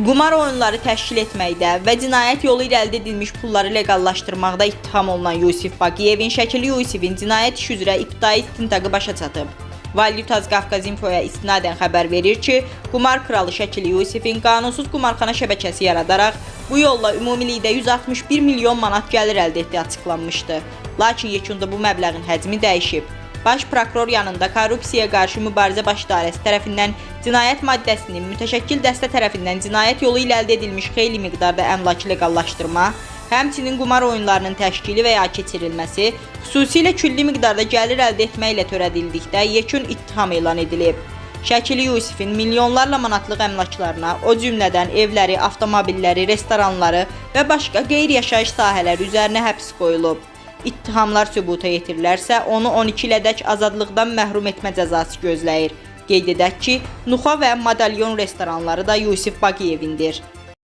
Qumar oyunları təşkil etməkdə və cinayət yolu ilə əldə edilmiş pulları leqallaşdırmaqda ittiham olunan Yusif Baqiyevin Şəkili Yusifin cinayət işi üzrə ibtidai istintaqı başa çatıb. Valyutaz Qafqaz İnfoya istinadən xəbər verir ki, qumar kralı Şəkili Yusifin qanunsuz qumarxana şəbəkəsi yaradaraq bu yolla ümumilikdə 161 milyon manat gəlir əldə etdiyi açıqlanmışdı. Lakin yekunda bu məbləğin həcmi dəyişib. Baş prokuror yanında Korrupsiyaya qarşı mübarizə Baş İdarəsi tərəfindən cinayət maddəsinin mütəşəkkil dəstə tərəfindən cinayət yolu ilə əldə edilmiş xeyli miqdarda əmlakı leqallaşdırma, həmçinin qumar oyunlarının təşkili və ya keçirilməsi, xüsusilə külli miqdarda gəlir əldə etməklə törədildikdə yekun ittiham elan edilib. Şəkili Yusifin milyonlarla manatlıq əmlaklarına, o cümlədən evləri, avtomobilləri, restoranları və başqa qeyri-yaşayış sahələri üzərinə həbs qoyulub. İttihamlar sübuta yetirilərsə, onu 12 ilədək azadlıqdan məhrum etmə cəzası gözləyir. Qeyd edək ki, Nuxa və Madalyon restoranları da Yusif Baqiyevindir.